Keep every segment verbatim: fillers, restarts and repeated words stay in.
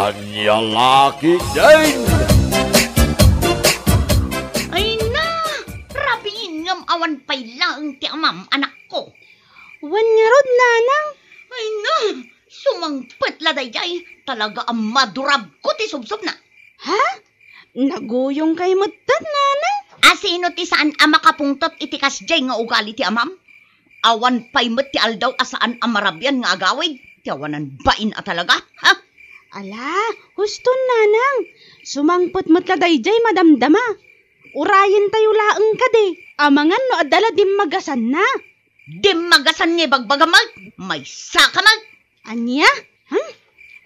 Ania la ketdin? Ay na! Rabiin ngem awan pay laeng ti amam, anakko. Wen ngarud, nanang. Ay na! Sumangpet la daydiay, talaga a madurabko ti subsobna. Ha? Naguyongkay metten, nanang? A sino ti saan a makapungtot iti kasdiay nga ugali ti amam? Awan pay met ti aldaw a saan a marabian nga agawid ti awanan bain a talaga, ha? Ala, huston, nanang. Sumangpet met la daydiay madamdama. Urayentayo laeng kadi, amangan no adda la dimmagasanna. Dimmagasan nga ibagbagam met, maysaka met. Ania? Hmm?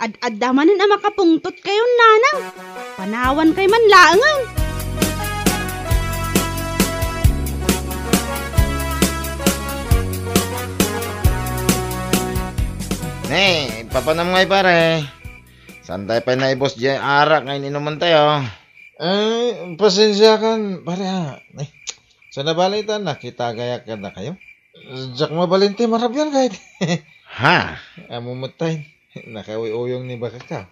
Ad-adda manen a makapungtotkayon, nanang. Panawankay man laengen. Ne, papanam ngay, pare. Saantay pay naibus diay arak nga in-inumentayo? Ay, pasensiakan, pare, a. Ay, saan a bale ta nakitagayak kadakayo? Diak mabalin ti marabian kayat. Ha? Ammom met tay, nakauyuyong ni bakakko.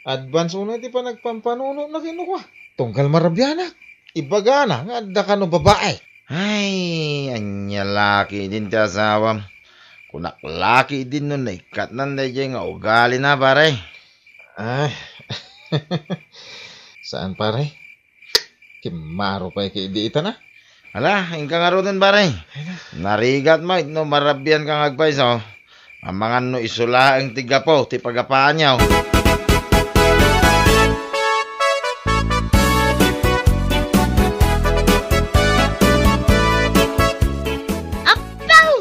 Advance unay ti panagpampanunotna ken kua. Tunggal marabianak. Ibagana nga adda kano babai. Ay, ania la ketdin ti asawam? Kunak la ketdin no naikkatnan daydiay nga ugalina, pare. Ay. Saan, pare? Kimmaro pay ketdi itan a. Ala, inka ngaruden, pare. Ay na. Narigat met no marabianka nga agpayso. Amangan no isu laeng ti gapu ti pagapaanyo. Appaw!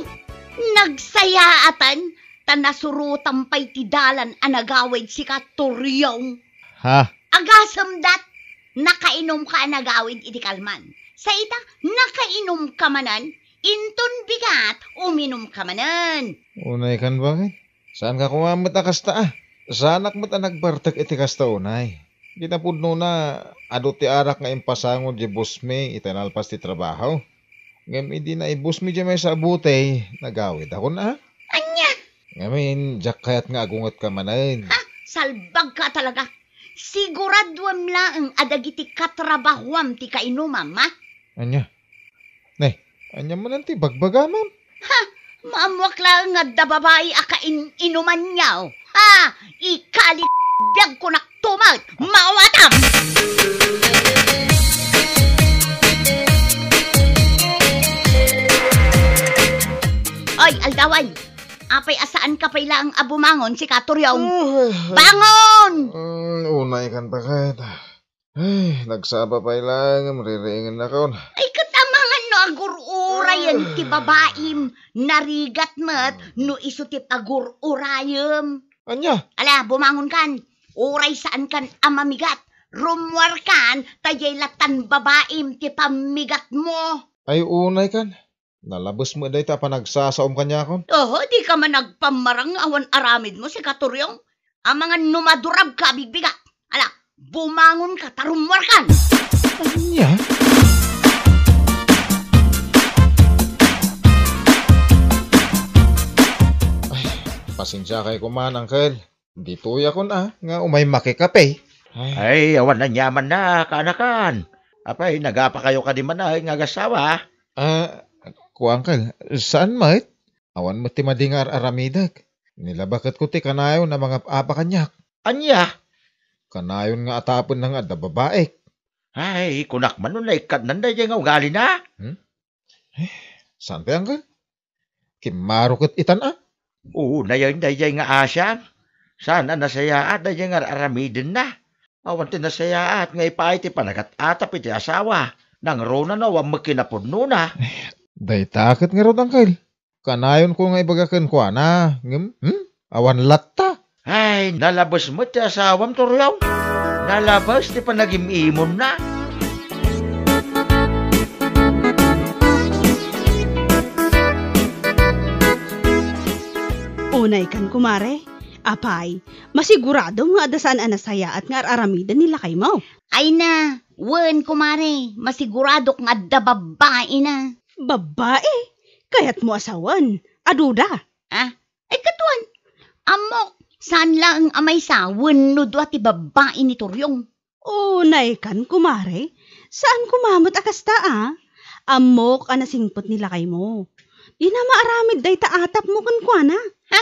Nagsayaatan, ta nasurotam pay ti dalan a nagawid sika, Toriong. Ha? Agasemdat, nakainumka a nagawid iti kalman. Sa ita, nakainumka manen, inton bigat, uminumka manen. Unaykan, bakit? Saanka koma met a kasta a. Saanak met a nagbartek iti kasta unay. Kinapudnona, adu ti arak nga impasango di boss mi iti nalpas ti trabaho. Ngem idi naibus mi di maysa a butey, nagawidakon a. Ania? Ngamin, diak kayat nga agungetka manen. Ha? Salbagka talaga. Siguraduem laeng a dagiti katrabahoam ti kainumam, ha? Ania? Ne, ania manen ti bagbagamam? Ha? Maammoak laeng nga adda babai a kain-inumanyo. Ha? Ikali biag kunak tumet. Maawatam! Oy, aldawan! Apay a saanka pay laeng a bumangon, sika, Toriong? Ay, ay. Bangon! Mm, unaykan, bakit? Ay, nagsaba pay laeng, ririingennakon. Ay, ket amangan no agur-urayen ti babaim, narigat met no isu ti pagur-urayem. Ania? Ala, bumangonkan. Uray saankan a mamigat. Rummuarkan, ta diay lattan babaim ti pammigatmo. Ay, unaykan. Nalabes met dayta a panagsasaom kaniakon. Oho, dika man agpammarang nga awan aramidmo, sika, Toriong. Amangan no madurabka a bigbigat. Ala, bumangonka ta rummuarkan. Ania? Ay, pasensiakay koma, Uncle. Ditoyakon a, nga umay makikape. Ay. Ay, awan aniamanna, kaanakan. Apay, nagapakayo kadi man a nga agassawa? Ah, kua, Uncle, saan met? Awan met ti madi nga ar-aramidek. Nilabaketko ti kanayon a mangap-apa kaniak. Ania? Kanayon nga atapenna nga adda babaek. Ay, kunak man no naikkatnan daydiay nga ugalina? Hmm? Eh, saan pay, Uncle? Kimmaro ket itan a. Unayen daydiay nga asian. Saan a nasayaat daydiay nga ar-aramidenna. Awan ti nasayaat nga ipaay ti panagat-atap iti asawa. Nangruna no awan met kinapudnona. Eh, dayta ket ngarud, Uncle. Kanayonko nga ibaga kenkuana, ngem, hmm? Awan latta. Ay, nalabes met ti asawam, Toriong. Nalabes ti panagim-imonna. Unaykan, kumare. Apay, masiguradom nga adda saan a nasayaat nga ar-aramiden ni lakaymo? Ay na, wen, kumare, masiguradok nga adda babbaina. Babbai? Kayatmo a sawen? Aduda? Ah, ay, katuan. Ammok, Saan laeng a maysa wenno dua ti babbai ni Turyong. Unaykan, kumare. Saan koma met a kasta, a. Ammok a nasingpet ni lakaymo. Dina maaramid dayta atapmo kenkuana. Ha?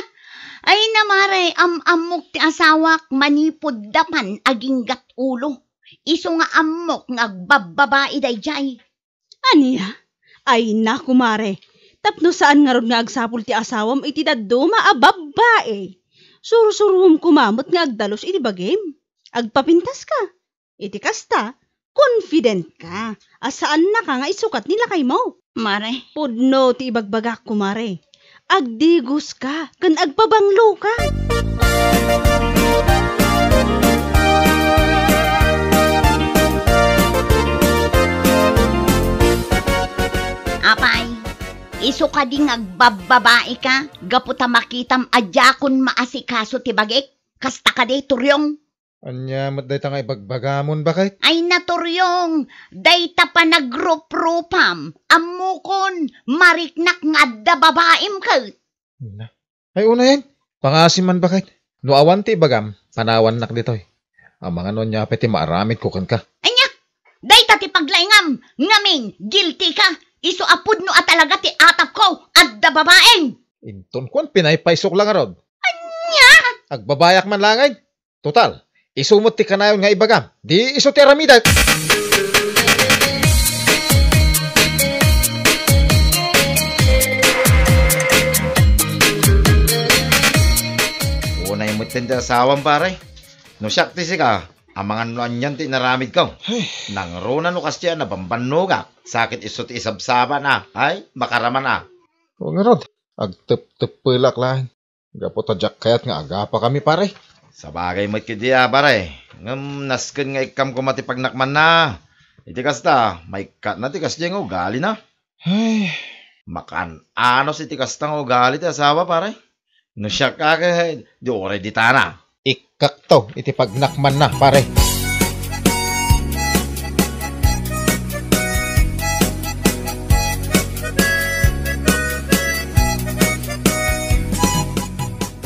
Ay na, mare, am-ammok ti asawak manipud dapan aginggat ulo. Isu nga ammok nga agbabbabai daydiay. Ania? Ay na, kumare. Tapno saan ngarud nga agsapul ti asawam iti dadduma a babbai. Sursuruem koma met nga agdalus iti bagim. Agpapintaska. Iti kasta, confident ka a saannaka nga isukat ni lakaymo. Mare. Pudno ti ibagbagak, kumare. Agdigoska ken agpabangloka. Apay, isu kadi nga agbabbabaika gapu ta makitam a diakon maasikaso ti bagik? Kasta kadi, Turyong? Ania met dayta nga ibagbagamon, baket? Ay, Naturyong, dayta panagruprupam, ammokon, mariknak nga adda babaim ket. Na. Ay, unayen, pangasim man, baket. No awan ti ibagam, panawannak ditoy. Amangan no ania pay ti maaramidko kenka. Ania? Dayta ti paglaingam, ngamin, guilty ka, isu a pudno a talaga ti atapko, adda babaim. Inton kuan, pinaypaysok la ngarud. Ania? Agbabayak man laeng. Total, isu met ti kanayon nga ibagam. Di isu ti aramidek. Unay met ti asawam, pare. No siak ti sika, amangan no anian ti inaramidko. Ay. Nangruna no kasdiay a nabambannogak, sa ket isu ti isabsabana. Ay, makaraman a. O ngarud, agtepteppelak laeng. Gapu ta diak kayat nga agapakami, pare. Sabagay met ketdi a, pare. Ngem nasken nga ikkam koma ti pagnakmanna. Iti kasta, maikkatna ti kasdiay nga ugalina. Ay. Makan-anos iti kasta nga ugali ti asawa, pare. No siak a ket, di uray ditana. Ikkakto iti pagnakmanna, pare.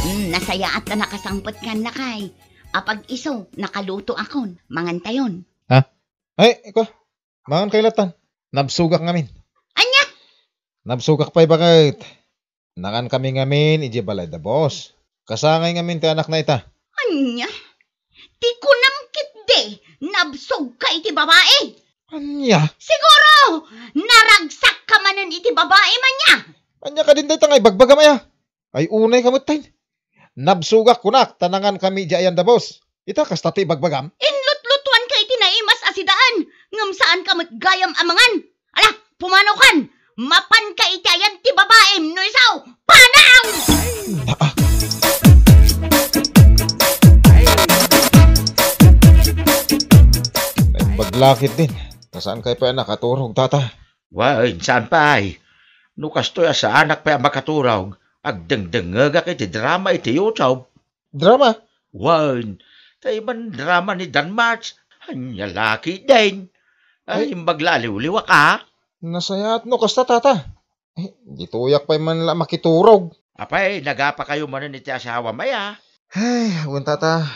Mm, nasayaat ta nakasangpet ken lakay. Apag-isu, nakalutoakon. Mangantayon. Ha? Ay, iko. Mangan kayo latan. Nabsogak ngamin. Ania? Nabsogak pay baket. Nangankami ngamin idiay balay da boss. Kasangay ngamin ti anakna ita. Ania? Ti kunam ketdi, nabsogka iti babai? Ania? Siguro, naragsak ka manen iti babai, ania? Ania kadin dayta nga ibagbagam aya? Ay, unay ka metten. Nabsogak kunak, ta nangankami idiay ayan da boss. Ita, kasta ti ibagbagam? Inlutlutuanka iti naimas a sidaan, ngem saanka met gayam a mangan. Ala, pumanaw kan! Mapanka iti ayan ti babaim, no isu, panaw! Naa. Naimbag la ketdin. Ta saan kay pay a nakaturog, tata? Wen, saan pay. No kastoy a saanak pay a makaturog, agdengdengngegak iti drama iti YouTube. Drama? Wen, ta iban drama ni Danmarch. Ania la ketdin. Ay, ay, imbag la a liwliwak a. Nasayaat no kasta, tata. Eh, ditoyak pay man la makiturog. Apay, nagapakayo manen iti asawam aya? Ay, wen, tata.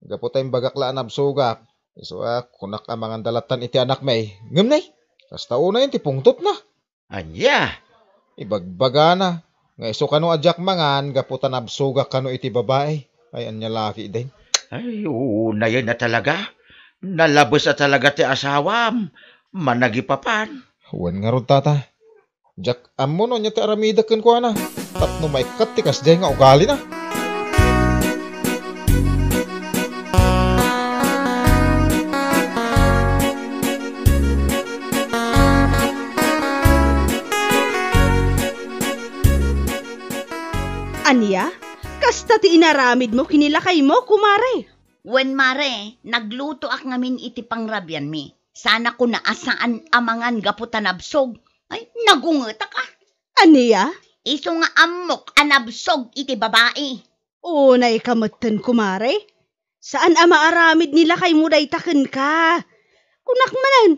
Gapu ta imbagak la a nabsogak. Isu a, kunak a manganda lattan iti anakmi. Ngem nay, kasta unayen ti pungtotna. Ania? Ibagbagana nga isu kano a diak mangan gapu ta nabsogak kano iti babai. Ay, ania la ketdin? Ay, unayen a talaga. Nalabes a talaga ti asawam. Managipapan. Wen ngarud, tata. Diak ammo no ania ti aramidek kenkuana. Tapno maikkat ti kasdiay nga ugalina. Ania? Kasta ti inaramidmo ken ni lakaymo, kumare? Wen, mare, naglutoak ngamin iti pangrabianmi. Sana kuna a saan a mangan gapu ta nabsog. Ay, nagungetak a. Ania? Isu nga ammok a nabsog iti babai. Unay ka metten, kumare. Saan a maaramid ni lakaymo dayta kenka. Kunak manen.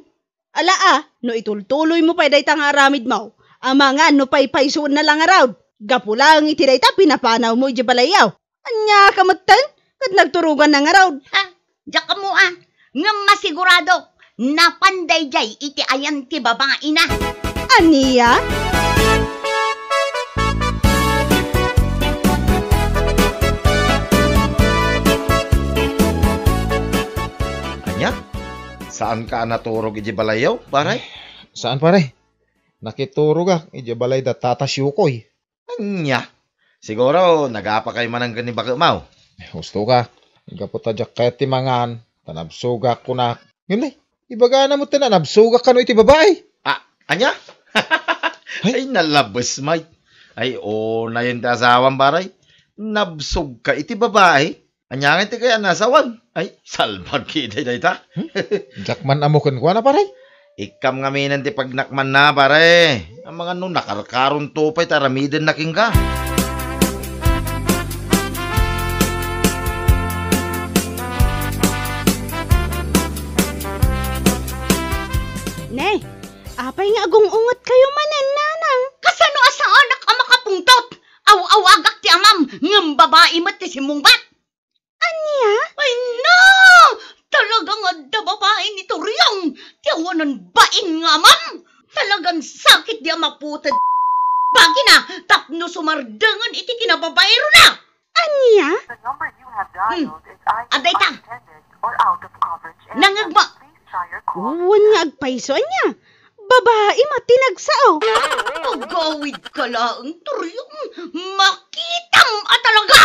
Ala a, no itultuloymo pay dayta nga aramidmo, amangan no paypaysuenna la ngarud. Gapu laeng iti dayta pinapanawmo idiay balayyo. Ania ka metten? Ket nagturoganna ngarud. Ha? Diak ammo a. Ngem masiguradok, napan daydiay iti ayan ti babaina. Ania? Ania? Saanka a naturog idiay balayyo, pare? Saan, pare. Nakiturogak idiay balay da Tata Siukoy. Ania? Siguro, nagapakayo manen ken ni baketmo. Eh, husto ka. Gapu ta diak kayat ti mangan, ta nabsogak, kunak. Ngem nay, ibagana met ta nabsogak kano iti babai. Ah, ania? Ay. Ay, nalabes, Mike. Ay, unayen ti asawam, pare. Nabsogka iti babai. Ania ngay ti kayat nga asawan? Ay, salbag ketdi dayta. Hmm? Diak man ammo kenkuana, pare. Ikkam ngamin ti pagnakmanna, pare. Amangan no nakarkaronto pay ti aramidenna kenka. Ne, apay nga agung-ungetkayo manen, nanang? Kasano a saanak a makapungtot? Aw-awagak ti amam, ngem babai met ti simmungbat. Ania? Ay, no! Talaga nga adda babaen ni Toriong ti awanan bain nga amam. Talagan sakit di a maputed bagina tapno sumardengen iti kinababaerona. Ania? The number you have dialed Hmm. is either Adda ita. unattended or out of coverage area. Nangegmo. Please try your call. Wen nga agpayso, ania? Babai met ti nagsao. Agawidka laeng, Toriong. Makitam a talaga!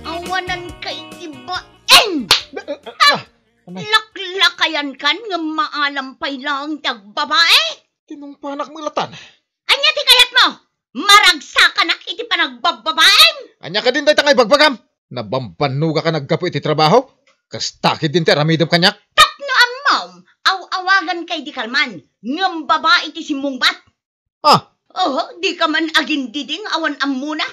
Awananka iti bain! Ah! Amay. Laklakayankan ngem maalam pay laeng ti agbabae? Tinungpanak met latan. Ania ti kayatmo? Maragsakanak iti panagbabbabaem? Ania kadin dayta nga ibagbagam? Nabambannogak a naggapu iti trabaho? Kasta ketdin ti aramidem kaniak? Tapno ammom, aw-awaganka idi kalman, ngem babai ti simmungbat. Ah! Oho, dika man agindiding awan ammona.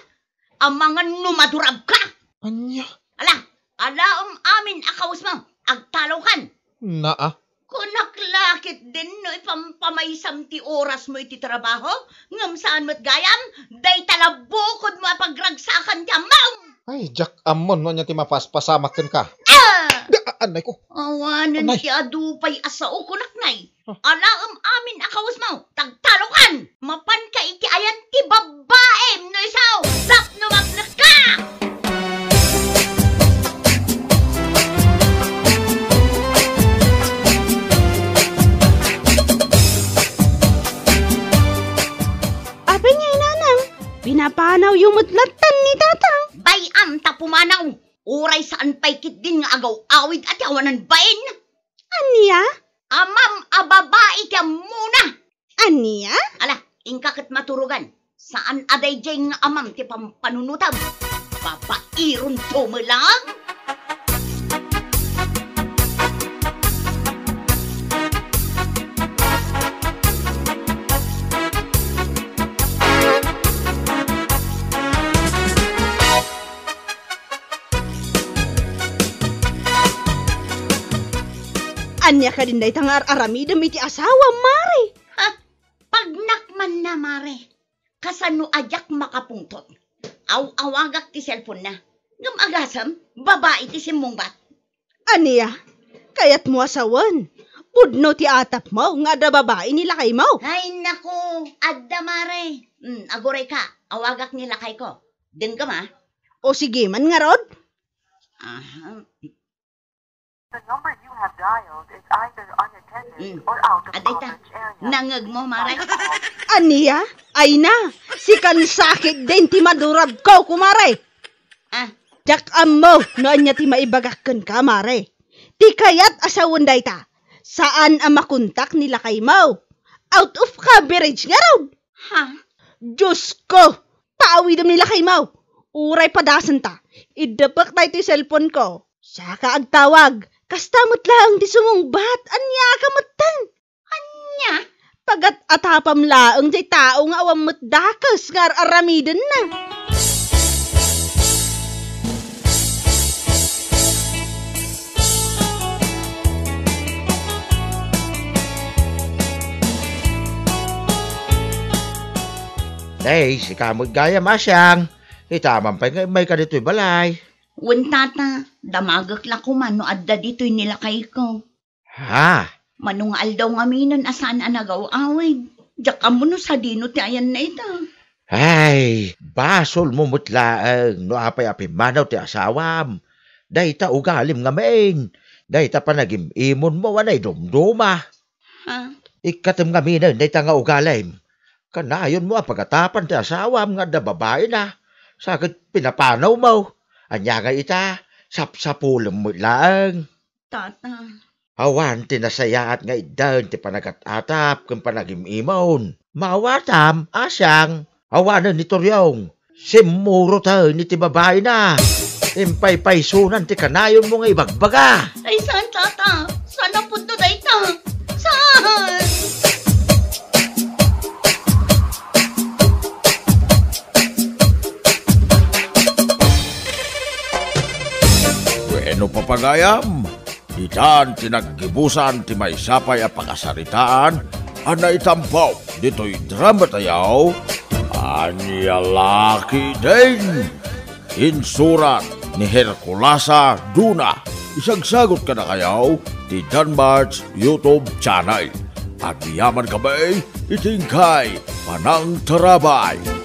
Amangan no madurabka. Ania? Ala, alaem amin a kawesmo, agtalawkan. Naa. Kunak la ketdin no ipampamaysam ti orasmo iti trabaho, ngem saan met gayam, dayta la bukodmo a pagragsakan ti ammom. Ay, diak ammon no ania ti mapaspasamak kenka. Ah! Da, a-, anay ko. Awanen Anay. Ti adu pay a sao kunak nay. Ah. Alaem amin a kawesmo, tagtalokan! Mapanka iti ayan ti babbaem no isu, tapno mapnekka! Apay ngay, nanang, pinapanawyo met lattan ni tatang? Bay-am ta pumanaw, uray saan pay ketdin nga agaw-awid a ti awanan bain. Ania? Amam a babai ti ammona. Ania? Ala, inka ket maturogan. Saan a daydiay nga amam ti pampanunotam. Babaironto met lang. Ania kadin dayta nga ar-aramidem iti asawam, Mare? Ha? Pagnakmanna, Mare. Kasano a diak makapungtot? Aw-awagak ti cellphone-na. Ngem agasem, babai ti simmungbat. Ania? Kayatmo a sawen? Pudno ti atapmo nga adda babai ni lakaymo. Ay, naku, adda, Mare. Hmm, agurayka, awagak ni lakayko. Dengngem, a? O, sige man ngarud. Aha. The number you have dialed is either unattended Mm. or out of Adda ita. Coverage area. Nangegmo, Mare? Ania? Ay na, sikan sakit din ti madurab ko, kumare. Ah. Diak ammo no ania ti maibagak kenka, Mare. Ti kayat a sawen dayta, saan a makontak ni lakaymo. Out of coverage ngarud. Ha? Diyos ko! Paawidem ni lakaymo. Uray padasenta, iddepek daytoy cellphone ko. Siaka agtawag. Kasta met laeng ti sumungbat. Ania ka metten? Ania? Pagat-atapam laeng jay tao nga awan met dakes nga ar-aramidenna. Nay, sika met gayam a siang. Ita man pay nga immayka ditoy balay. Wen, tata, damagek la koma no adda ditoy ni lakayko. Ha? Mano nga aldaw ngaminen a saan a nagaw-awid. Diak ammo no sadino ti ayanna ita. Ay, basolmo met laeng no apay a pimmanaw ti asawam. Dayta ugalim ngamin. Dayta panagim-imonmo a naidumduma. Ha? Ikkatem ngaminen dayta nga ugalim. Kanayonmo a pagatapan ti asawam nga adda babaina, sa ket pinapanawmo. Ania nga ita, sapsapulem met laeng. Tata. Awan ti nasayaat nga iddaen ti panagat-atap ken panagim-imon. Maawatam, a siang, awanen ni Toriong. Simmuroten iti babaina. Impaypaysunan ti kanayonmo nga ibagbaga. Ay, saan, tata? Saan a pudno dayta? Saan? Bueno, papagayam, itan ti naggibusan ti maysa pay a pakasaritaan a naitampok ditoy drama tayo, Ania La Ketdin. Insurat ni Herculasa Duna. Isagsagot kadakayo ti Danmarts YouTube channel. Agyaman kami iti inkay panangtarabay.